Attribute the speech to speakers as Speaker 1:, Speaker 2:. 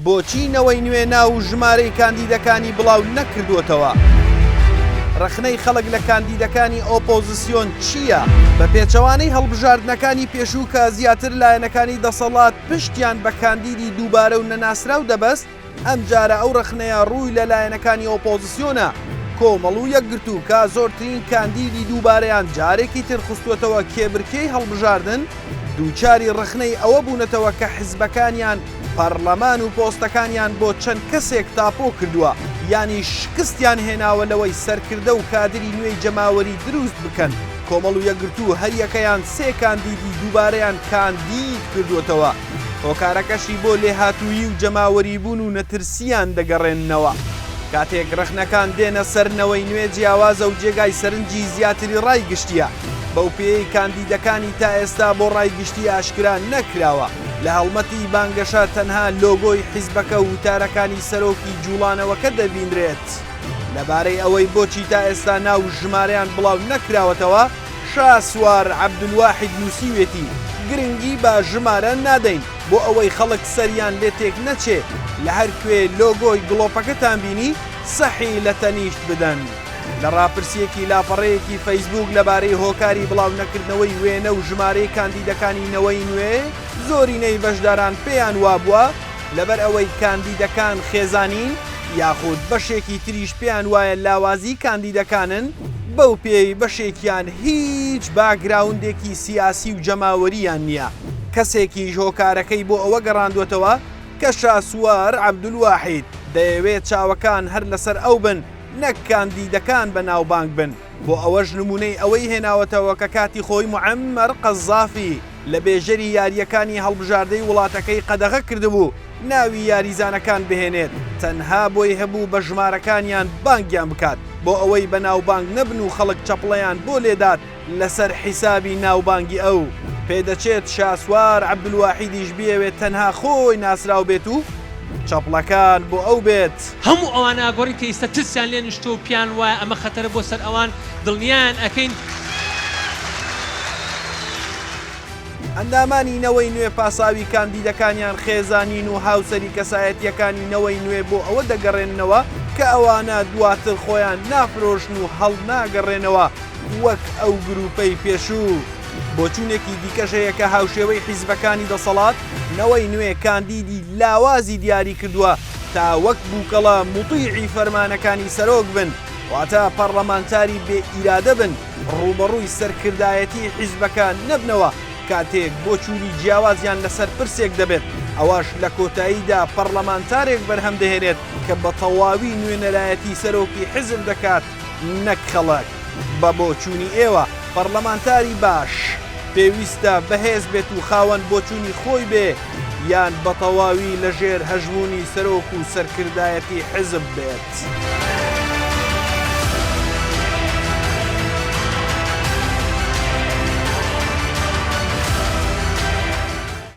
Speaker 1: بۆچی نەوەی نوێ ناو و ژمارەی کاندیدەکانی بڵاو نەکردووەتەوە؟ ڕەخنەی خەڵک لە کاندیدەکانی ئۆپۆزسیۆن چییە؟ بە پێچەوانەی هەڵبژاردنەکانی پێشوو کە زیاتر لایەنەکانی دەسەڵات پشتیان بە کاندیدی دووبارە و نەناسراو دەبەست، ئەمجارە ئەو ڕەخنەیە ڕووی لە لایەنەکانی ئۆپۆزسیۆنە، کۆمەڵ و یەکگرتوو کە زۆرترین کاندیدی دووبارەیان جارێکی تر خستووەتەوە کێبرکێی هەڵبژاردن، دووچاری ڕەخنەی ئەوە بوونەتەوە کە حزبەکانیان پەڕلەمان و پۆستەکانیان بۆ چەند کەسێک تاپۆ کردووە، یانیش شکستیان هێناوە لەوەی سەرکردە و کادری نوێی جەماوەری دروست بکەن. کۆمەڵ و یەکگرتوو هەریەکەیان سێ کاندیدی دووبارەیان کاندید کردووەتەوە، هۆکارەکەشی بۆ لێهاتوویی و جەماوەریبوون و نەترسییان دەگەڕێننەوە. کاتێک ڕەخنەکان دێنە سەر نەوەی نوێ جیاوازە و جێگای سەرنجی زیاتری ڕای گشتییە، بەوپێیەی کاندیدەکانی تا ئێستا بۆ ڕای گشتی ئاشکرا نەکراوە، لە هەڵمەتی بانگەشە تەنها لۆگۆی حیزبەکە و وتارەکانی سەرۆکی جوڵانەوەکە دەبینرێت. لەبارەی ئەوەی بۆچی تا ئێستا ناو و ژمارەیان بڵاو نەکراوەتەوە، شاسوار عەبدولواحید نووسیوێتی، گرنگی بە ژمارە نادەین بۆ ئەوەی خەڵک سەریان لێ تێک نەچێ، لە هەر کوێ لۆگۆی گڵۆپەکەتان بینی سەحی لە تەنیشت بدەن. لە ڕاپرسییەکی لاپەڕەیەکی فەیسبووک لەبارەی هۆکاری بڵاونەکردنەوەی وێنە و ژمارەی کاندیدەکانی نەوەی نوێ، زۆرینەی بەشداران پێیان وابووە لەبەر ئەوەی کاندیدەکان خێزانین، یاخود بەشێکی تریش پێیان وایە لاوازی کاندیدەکانن، بەو پێیەی بەشێکیان هیچ باکگراوندێکی سیاسی و جەماوەرییان نییە، کەسێکیش هۆکارەکەی بۆ ئەوە گەڕاندووەتەوە کە شاسوار عەبدولواحید دەیەوێت چاوەکان هەر لەسەر ئەو بن نەک کاندیدەکان بەناوبانگ بن، بۆ ئەوەش نموونەی ئەوەی هێناوەتەوە کە کاتی خۆی موعەممەر قەزافی لە بێژەری یارییەکانی هەڵبژاردەی وڵاتەکەی قەدەغە کردبوو ناوی یاریزانەکان بهێنێت، تەنها بۆی هەبوو بە ژمارەکانیان بانگیان بکات بۆ ئەوەی بەناوبانگ نەبن و خەڵک چەپڵەیان بۆ لێدات لەسەر حیسابی ناوبانگی ئەو. پێدەچێت شاسوار عەبدولواحیدیش بیەوێت تەنها خۆی ناسراو بێت و چەپڵەکان بۆ ئەو بێت.
Speaker 2: هەموو ئەوانە ئەگۆڕین کە ئیستا ترسیان لێ نیشتووە و پێیان وایە ئەمە خەتەرە بۆ سەر ئەوان، دڵنیایان ئەکەین.
Speaker 1: ئەندامانی نەوەی نوێ پاساوی کاندیدەکانیان خێزانین و هاوسەری کەسایەتییەکانی نەوەی نوێ بۆ ئەوە دەگەڕێننەوە کە ئەوانە دواتر خۆیان نافرۆشن و هەڵناگەڕێنەوە وەک ئەو گروپەی پێشوو. بۆچوونێکی دیکەش هەیە کە هاوشێوەی حیزبەکانی دەسەڵات، نەوەی نوێ کاندیدی لاوازی دیاری کردووە تا وەک بووکەڵە موتیعی فەرمانەکانی سەرۆک بن، واتە پەڕلەمانتاری بێ ئیرادە بن، ڕووبەڕووی سەرکردایەتیی حیزبەکە نەبنەوە کاتێک بۆچوونی جیاوازیان لەسەر پرسێک دەبێت، ئەوەش لە کۆتاییدا پەڕلەمانتارێک بەرهەم دەهێنێت کە بە تەواوی نوێنەرایەتی سەرۆکی حیزب دەکات نەک خەڵک. بە بۆچوونی ئێوە پەڕلەمانتاری باش پێویستە بەهێز بێت و خاوەن بۆچوونی خۆی بێ یان بەتەواوی لەژێر هەژموونی سەرۆک و سەرکردایەتی حیزب بێت؟